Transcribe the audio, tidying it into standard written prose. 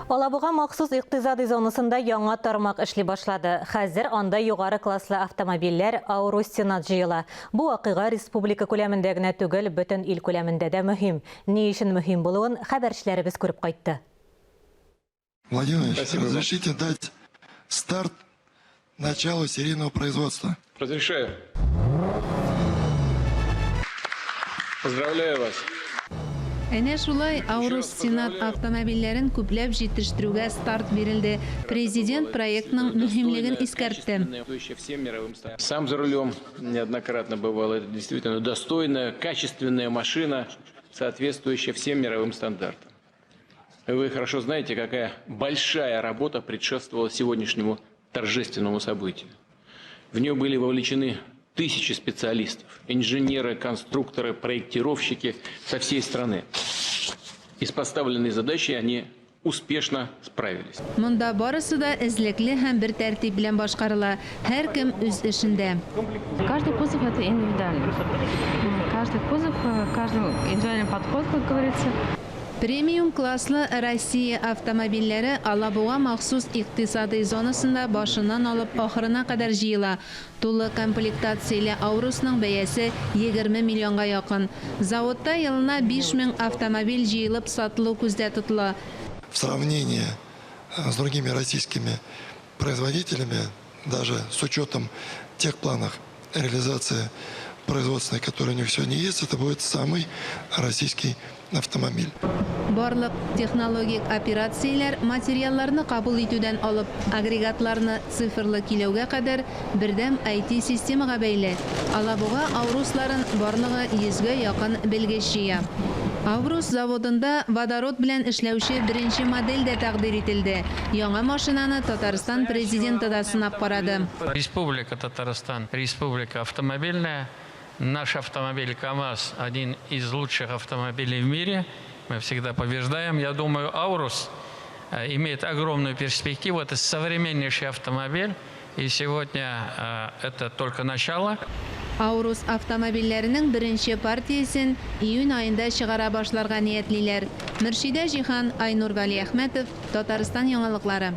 Алабуга махсус икътисади зонасында яңа тармак эшли башлады. Хәзер анда югары класслы автомобильләр Аурус Сенат җыела. Бу вакыйга республика күләмендә генә түгел, бөтен ил күләмендә дә мөһим. Ни өчен мөһим булуын хәбәрчеләребез күреп кайтты. Владимир Владимирович, разрешите дать старт началу серийного производства. Разрешаю. Поздравляю вас. Әнә шулай Аурус Сенат автомобильләрен күпләп җитештерүгә старт бирелде. Президент проектның мөһимлеген искәртте. Сам за рулем неоднократно бывал. Это действительно достойная, качественная машина, соответствующая всем мировым стандартам. Вы хорошо знаете, какая большая работа предшествовала сегодняшнему торжественному событию. В нее были вовлечены тысячи специалистов, инженеры, конструкторы, проектировщики со всей страны. И с поставленной задачей они успешно справились. Монда барысы да эзлекле һәм бер тәртип белән башкарыла, һәркем үз эшендә. Каждый кузов это индивидуально. Каждый кузов, каждый индивидуальный подход, как говорится. Премиум класслы Россия автомобильләре Алабуга махсус икътисадый зонасында башыннан алып ахырына кадәр җыела. Тулы комплектацияле Аурусның бәясе 20 миллионга якын. Заводта елына 5000 автомобиль җыелып сатылу күздә тотыла. В сравнении с другими российскими производителями, даже с учетом тех планов реализации производственной, которые у них сегодня есть, это будет самый российский автомобиль. Барлык технологик операцияләр материалларны кабул итүдән алып агрегатларны цифрлы көйләүгә кадәр бердәм IT-системага бәйле. Алабуга Аурусларын барлыгы йөзгә якын белгеч җыя. Аурус заводында водород белән эшләүче беренче модель дә тәкъдир ителде. Яңа машинаны Татарстан Президенты да сынап карады. Республика Татарстан, республика автомобильная. Наш автомобиль КАМАЗ один из лучших автомобилей в мире. Мы всегда побеждаем. Я думаю, Аурус имеет огромную перспективу. Это современнейший автомобиль. И сегодня это только начало. Аурус автомобильләренең беренче партиясен июнь аенда чыгара башларга ниятлиләр. Мөршидә Җиһан, Айнур Галиәхмәтов, Татарстан яңалыклары.